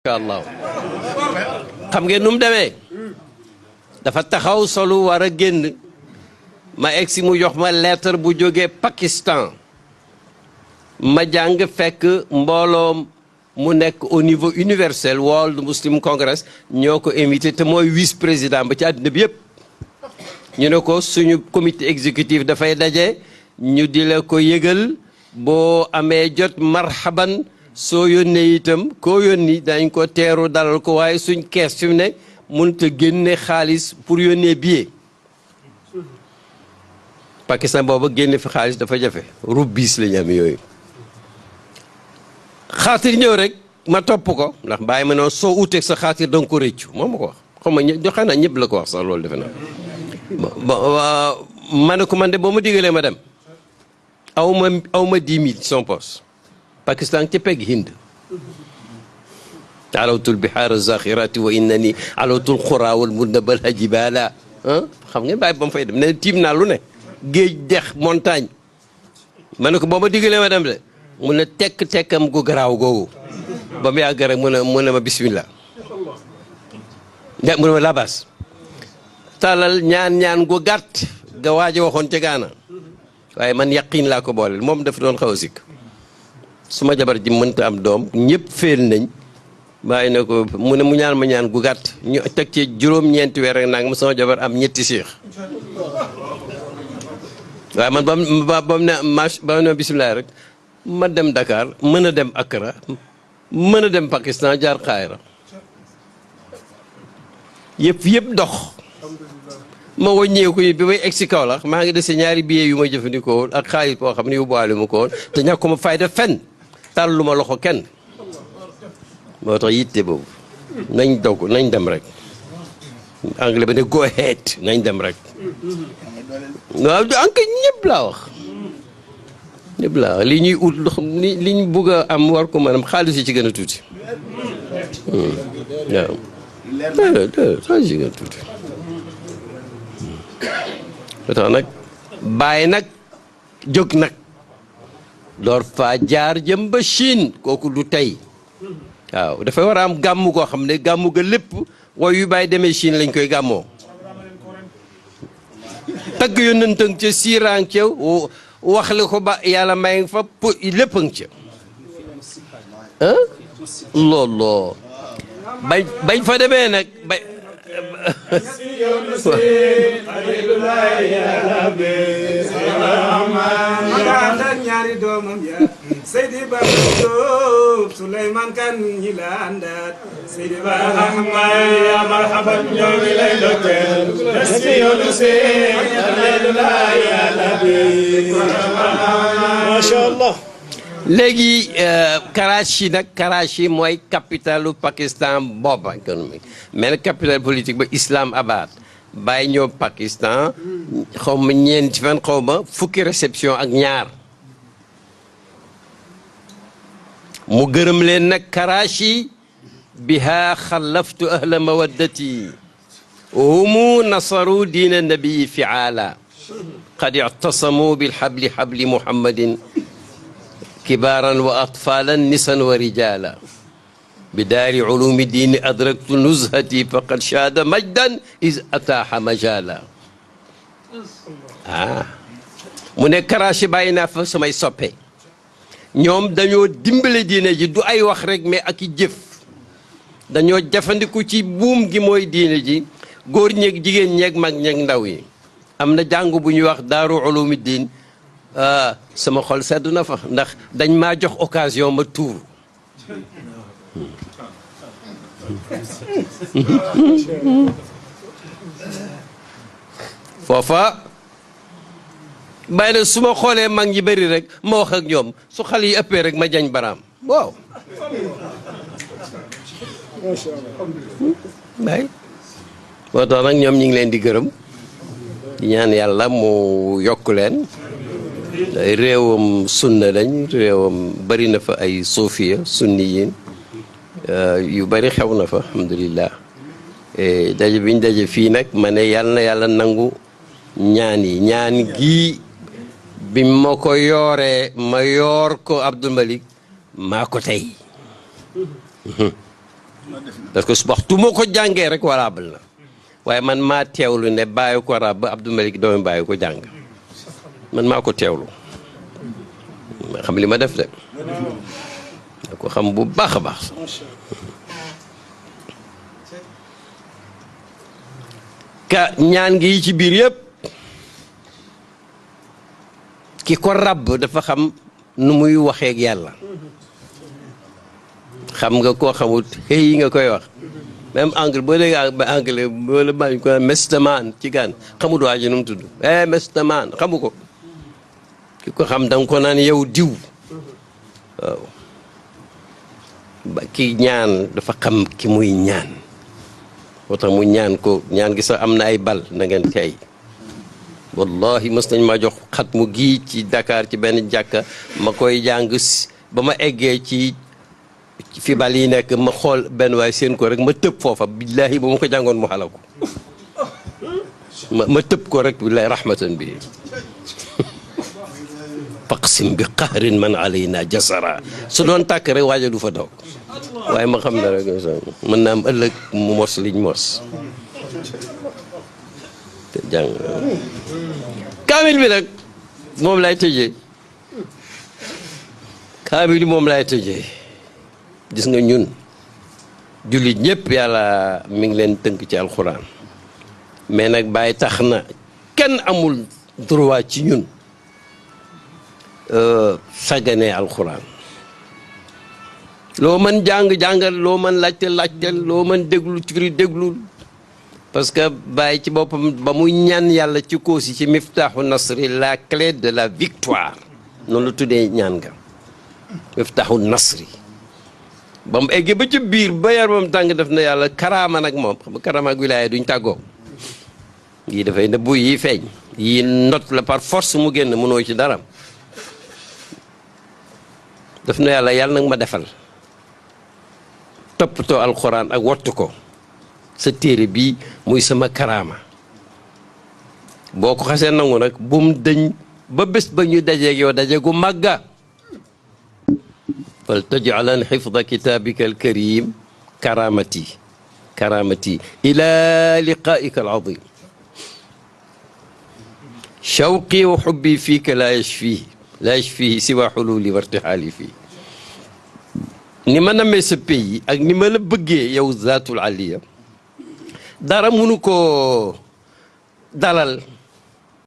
Allah xam ngeen nu mu demee dafa taxaw solu war a génn ma egsi mu jox ma lettre bu jógee Pakistan ma jàng fekk mbooloom mu nekk au niveau universel World Muslim Congress ñoo ko invité te mooy vice président ba ci àddina bi yëpp ñu ne ko suñu comité exécutif dafay daje ñu di la ko yëgal boo amee jot marhaban soo yónnee itam koo yónni dañ ko teeru dalal ko waaye suñ kees fi mu ne mënut a génne xaalis pour yónnee billet Pakistan booba génne fi xaalis dafa jafe rubbis la ñu am yooyu xaatir ñëw rek ma topp ko ndax bàyyi ma noonu soo uteeg sa xaatir danga ko rëccu moom ma ko wax xam nga joxe na ñëpp la ko wax sax loolu defe naa ma ne ko man de boo ma digalee ma dem aw ma 10 000 son poste Pakistan ci pegg Hind alawtul bihaar zaxirati wa innani alawtul xura wal mudnabal hajibala xam ngeen bàyyi ba mu fay dem ne tiim naa lu ne géej dex montagne ma ne ko boo ma digalee ma dem de mu ne tekk-tekkam gu garaaw googu ba mu yàgg rek mu ne ma bismillah mu ne ma labas talal ñaan gu gàtt ga waaja waxoon ca Gaana waaye man yaqin laa ko booleel moom dafa doon xaw a sikk suma jabar ji mënta am doom ñëpp féel nañ bàyyi na ko mu ne mu ñaan ma ñaan gu gàtt ñu teg ci juróom-ñeenti weer rek nag ma sama jabar am ñetti siix waaye man ba mu ne bisimilah rek ma dem Dakar mën a dem Accra mën a dem Pakistan jaar Xaayra yëpp dox ma wàññeeku bi may egg si Kaolack maa ngi dese ñaari billets yu ma jëfandikoo woon ak xaalis boo xam ne yóbbuwaale ma ko woon te ñàkkuma fayda fenn tàllu ma loxo kenn moo tax yitte boobu nañ dogg nañ dem rek anglais ba ne go ahead nañ dem rek waaw anka ñëpp laa wax li ñuy ut li ñu bugg a am war ko maanaam xaalis yi ci gën a tuuti waaw xaalis yi gën a tuuti ba tax nag bàyyi nag jóg nag door fa jaar jëm ba Chine kooku du tey waaw dafay war a am gàmmu goo xam ne gàmmu ga lépp way yu bàyyi demee Chine lañ koy gàmmoo tagg yónnantang ca siirang ca wax li ko ba yàlla may fa lépp a ngi ca looloo bañ fa demee nag ñaari doomam ya Seydi Ba Diop Souleymane Kan ñi la àndaat Seydi Ba Ahmad ya marhaban ñoo ngi lay dokkeel ci yoonu seen alhamdulillah ya rabbi masha Allah léegi Karachi mooy capitalu Pakistan booba économique mais nag capitale politique ba Islamabad bàyyi ñëw Pakistan xaw ma ñeenti fan xaw ma fukki réception ak ñaar mu gërëm leen nag Karachi biha xalaftu ahla mawaddati humu nasaru diina nabii fiala qad ictasamu bilxabli xabli muhammadin كبارا وأطفالا نسا ورجالا بدار علوم الدين أدركت نزهتي فقد شاد مجدا إذ أتاح مجالا mu ne Karachi bàyyi naa fa samay soppe ñoom dañoo dimbale diine ji du ay wax rek mais ak i jëf dañoo jafandiku ci buum gi mooy diine ji góor ñeeg jigéen ñeeg mag ñeeg ndaw yi am na jàng bu ñuy wax daaru ulumi diin sama xol sedd na fa ndax dañ maa jox occasion ma tuur foofa bàyyi na su ma xoolee mag ñi bëri rek ma wax ak ñoom su xale yi ëppee rek ma jañ baraam waaw bay moo tax nag ñoom ñi ngi leen di gërëm di ñaan yàlla mu yokk leen réewam sunna lañ réewam bari na fa ay suufiya sunniyin yu bari xew na fa alhamdulillah daje biñ daje fii nag ma ne yàlla nangu ñaan yi ñaan gi bi ma ko yooree ma yoor ko Abdul Malik maa ko tey parce que waxtu moo ko jàngee rek valable na waaye man maa teewlu ne bàyyi ko rab Abdou Malik doomi bàyyi ko jàng man maa ko teewlu ma xam li ma def de da ko xam bu baax a baax ka ñaan gi ci biir yëpp ki ko ràbb dafa xam nu muy waxeek yàlla xam nga koo xamut xëy nga koy wax même anglais boo dégg anglais wala bañ ko mestaman ci gaan xamut waa ji nu mu tudd mestaman xamu ko ki ko xam danga ko naan yow diw waaw ba ki ñaan dafa xam ki muy ñaan moo tax mu ñaan ko ñaan gi sax am na ay bal na ngeen tey wallahi mës nañ ma jox xat mu gii ci Dakar ci benn jàkka ma koy jàng ba ma eggee ci fi bal yi nekk ma xool benn waay seen ko rek ma tëb foofa billahi ba ma ko jàngoon mu xalaku ma tëb ko rek billahi rahmatan bi faqsim bi qahrin man alayna jasara su doon tàkk rek waaja du fa daw waaye ma xam ne rek mën naa am ëllëg mu mos liñ mos te jàng kaamil bi nag moom lay tëjee kaamil bi moom lay tëjee gis nga ñun jullit ñëpp yàlla mi ngi leen tënk ci alxuraan mais nag bàyyi tax na kenn amul droit ci ñun sàgganee alxuraan loo mën jàng-jàngal loo mën laajteel loo mën déglu ci firi déglul parce que bàyyi ci boppam ba muy ñaan yàlla ci koosi ci miftaaxu nasri la clé de la victoire noonu la tuddee ñaan nga miftaaxu nasri ba mu eggee ba ci biir ba yaramam tàng def na yàlla karaama nag moom xam nga karaama ak wilaaya duñ tàggoo yii dafay nëbbu yii feeñ yii not la par force mu génn mënoo ci dara def na yàlla nag ma defal toppatoo alxuraan ak wattu ko sa téere bii muy sama karaama boo ko xasee nangu nag bum dëñ ba bés ba ñu dajeeg yow daje gu màgga fal tajcalan xifda kitaabika alkarim karamati ila liqaika alazim shawqi wa xubbi fiika la yashfihi siwa xululi wa irtixaali fii ni ma namee sa pays ak ni ma la bëggee yow zaatul aliya dara mënu ko dalal